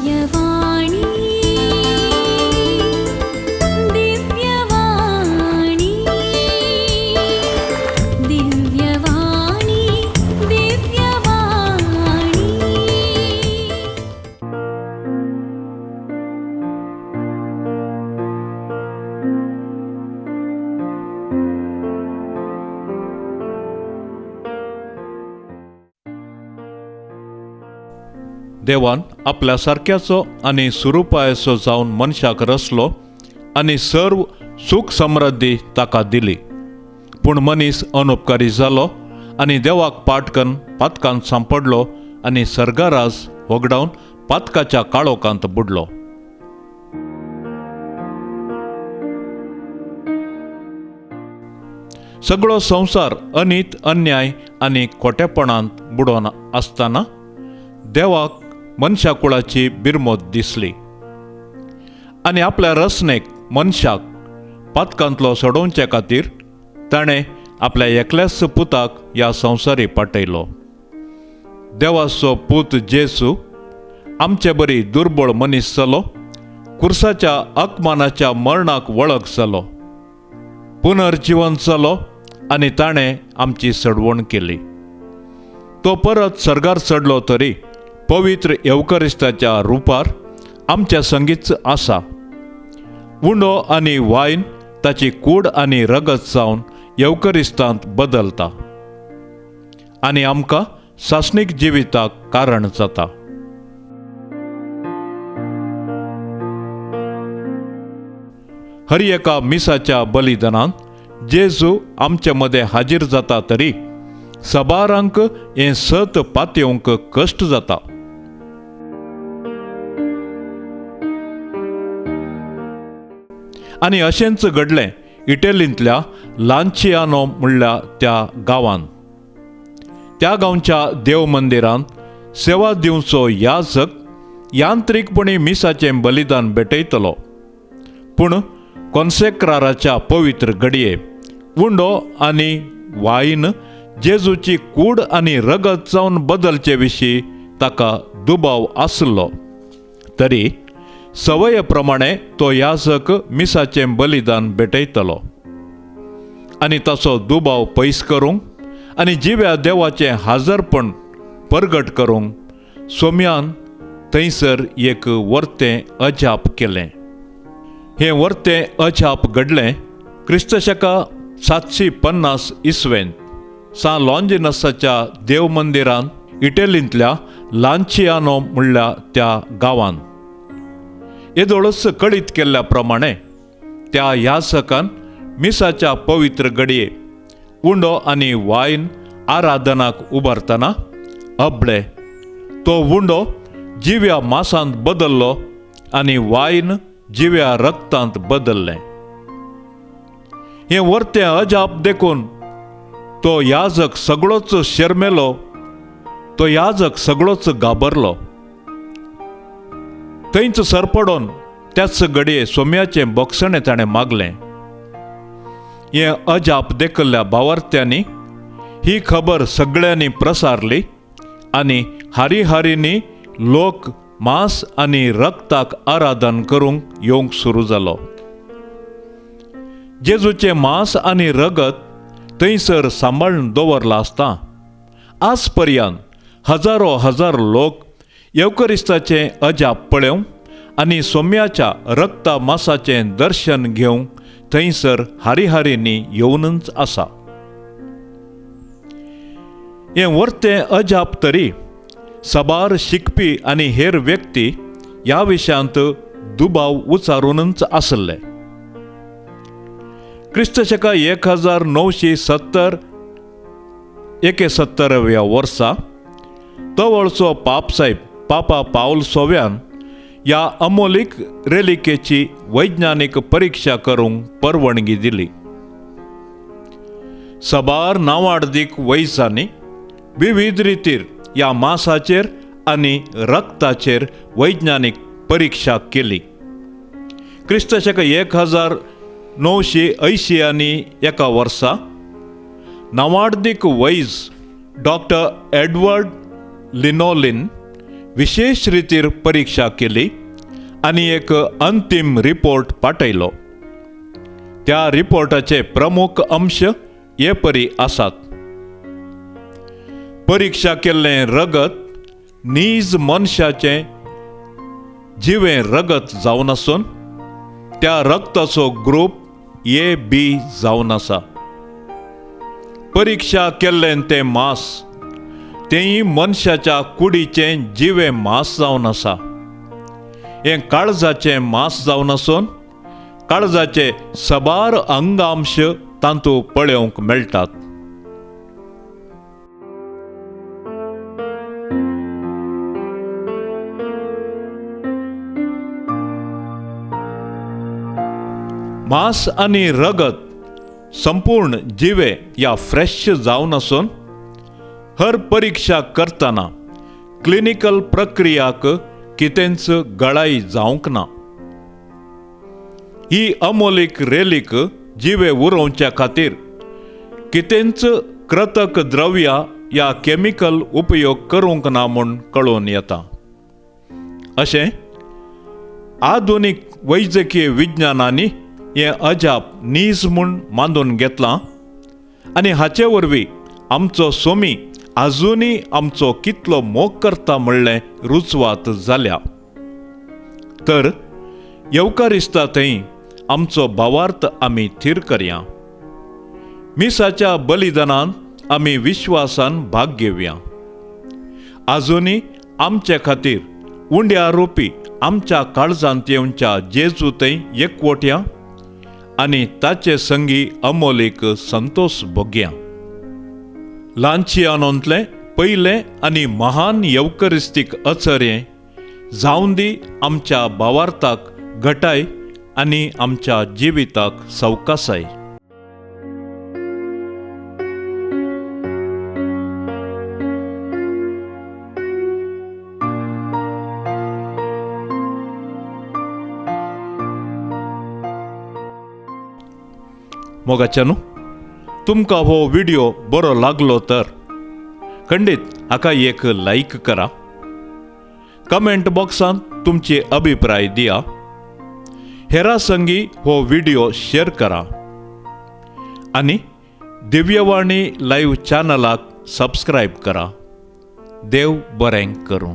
दिव्यवाणी, दिव्यवाणी, दिव्यवाणी, दिव्यवाणी. देवान आपल्या सारक्याचो आनी सुरुपायसो जावन मनशाक रचलो आनी सर्व सूख समृद्धी ताका दिली. पूण मनीस अनुपकारी जालो आनी देवाक पाटकन पातकांत सांपडलो आनी सर्गाराज होगडावन पातकाच्या काळोखांत बुडलो. सगळो संवसार अनीत, अन्याय आनी खोटेपणांत बुडोवन आसतना देवाक मनशा कुळाची बिरमोत दिसली आनी आपल्या रचनेक मनशाक पातकांतलो सोडोवचे खातीर ताणें आपल्या एकल्याच पुताक ह्या संवसारी पाठयलो. देवाचो पूत जेजू आमचे बरी दुर्बळ मनीस जालो, कुर्साच्या अपमानाच्या मरणाक वळख जालो, पुनर्जिवन जालो आनी ताणें आमची सडवण केली. तो परत सर्गार चडलो तरी पवित्र येवकरिस्ताच्या रुपार आमच्या संगीत आसा. उंडो आनी वायन ताची कूड आनी रगत जावन येवकरिस्तांत बदलता आनी आमकां सासणीक जिविताक कारण जाता. हर एका मिसाच्या बलिदानान जेजू आमचे मदें हाजीर जाता तरी सबारांक हें सत पातयेवंक कश्ट जाता. आनी अशेंच घडलें इटलींतल्या लांचियानो म्हणल्या त्या गांवांत. त्या गांवच्या देव मंदिरांत सेवा दिवचो याजक यांत्रिकपणी मिसाचें बलिदान भेटयतलो, पूण कॉन्सेक्राराच्या पवित्र घडये उंडो आनी वायन जेजूची कूड आनी रगत जावन बदलचे विशीं ताका दुबाव आसलो तरी सवये प्रमाणे तो याजक मिसाचें बलिदान भेटयतलो आनी ताचो दुबाव पयस करूंक आनी जिव्या देवाचें हाजरपण परगट करूंक सोम्यान थंयसर एक वर्तें अजाप केलें. हें वर्तें अजाप घडलें क्रिस्तशका 750 इसवेंत सां लॉन्जिनसाच्या देव मंदिरांत इटलींतल्या लांचियानो म्हणल्या त्या गांवांत. येदोळच कळीत केल्ल्या प्रमाणे त्या याजकान मिसाच्या पवित्र घडये उंडो आनी वायन आराधनाक उबारतना अबळे तो उंडो जिव्या मासांत बदल्लो आनी वायन जिव्या रक्तांत बदल्लें. हें वर्तें अजाप देखून तो याजक सगळोच शर्मेलो, तो याजक सगळोच घाबरलो. थंयच सरपडोन त्याच घडये सोम्याचें बोगसणें ताणें मागलें. हें अजाप देखिल्ल्या भावार्थ्यांनी ही खबर सगळ्यांनी प्रसारली आनी हारी हारींनी लोक मांस आनी रक्ताक आराधन करूंक येवंक सुरू जालो. जेजूचें मांस आनी रगत थंयसर सांबाळून दवरलां आसता आज पर्यंत हजारो हजार लोक येवकरिस्ताचें अजाप पळोवंक आनी सोम्याच्या रक्ता मासाचें दर्शन घेवंक थंयसर हारी हारींनी येवनच आसा. हें वर्तें अजाप तरी साबार शिकपी आनी हेर व्यक्ती ह्या विशयांत दुबाव उचारूनच आसले. क्रिस्तशका 1970 71व्या वर्सा तवळचो पापसाहेब पापा पावल सोव्यान ह्या अमोलीक रेलिकेची वैज्ञानीक परिक्षा करूंक परवानगी दिली. साबार नांवाडदीक वैजांनी विविध रितीर ह्या मांसाचेर आनी रक्ताचेर वैज्ञानीक परिक्षा केली. क्रिस्तशक 1981 आनी एका वर्सा नांवाडदीक वैज डॉक्टर एडवर्ड लिनोलिन विशेश रितीर परिक्षा केली आनी एक अंतीम रिपोर्ट पाठयलो. त्या रिपोर्टाचे प्रमुख अंश हे परी आसात. परिक्षा केल्लें रगत नीज मनशाचें जिवें रगत जावन आसून त्या रक्ताचो ग्रूप ए बी जावन आसा. परिक्षा केल्लें तें मांस तेंय मनशाच्या कुडीचें जिवें मांस जावन आसा. हें काळजाचें मांस जावन आसून काळजाचे सबार अंगांश तांतू पळोवंक मेळटात. मांस आनी रगत संपूर्ण जिवे या फ्रेश जावन आसून हर परिक्षा करतना क्लिनिकल प्रक्रियाक कितेंच गळाई जावंक ना. ही अमोलीक रेलीक जिवे उरोवच्या खातीर कितेंच कृतक द्रव्या या केमिकल उपयोग करूंक ना म्हूण कळोवन येता. अशें आधुनीक वैजकीय विज्ञानांनी हें अजाप नीज म्हूण मानून घेतलां आनी हाचे वरवीं आमचो सोमी आजुनूय आमचो कितलो मोग करता म्हणलें रुजवात जाल्या. तर येवकारिस्ता थंय आमचो भावार्थ आमी थीर करया. मिसाच्या बलिदानान आमी विश्वासान भाग घेवया. आजुनूय आमचे खातीर उंड्या रोपी आमच्या काळजांत येवच्या जेजू थंय एकवटया आनी ताचे संगी अमोलीक संतोष भोगया. लांचियानोंतलें पयलें आनी महान येवकरिस्तीक अचरें जावन दी आमच्या भावार्थाक घटाय आनी आमच्या जिविताक सवकासाय. मोगाच्यानू, तुमकां हो व्हिडिओ बरो लागलो तर खंडीत हाका एक लायक करा, कमेंट बॉक्सांत तुमचे अभिप्राय दिया, हेरा संगी हो व्हिडिओ शेअर करा आनी दिव्यवाणी लायव्ह चॅनलाक सबस्क्रायब करा. देव बरें करूं.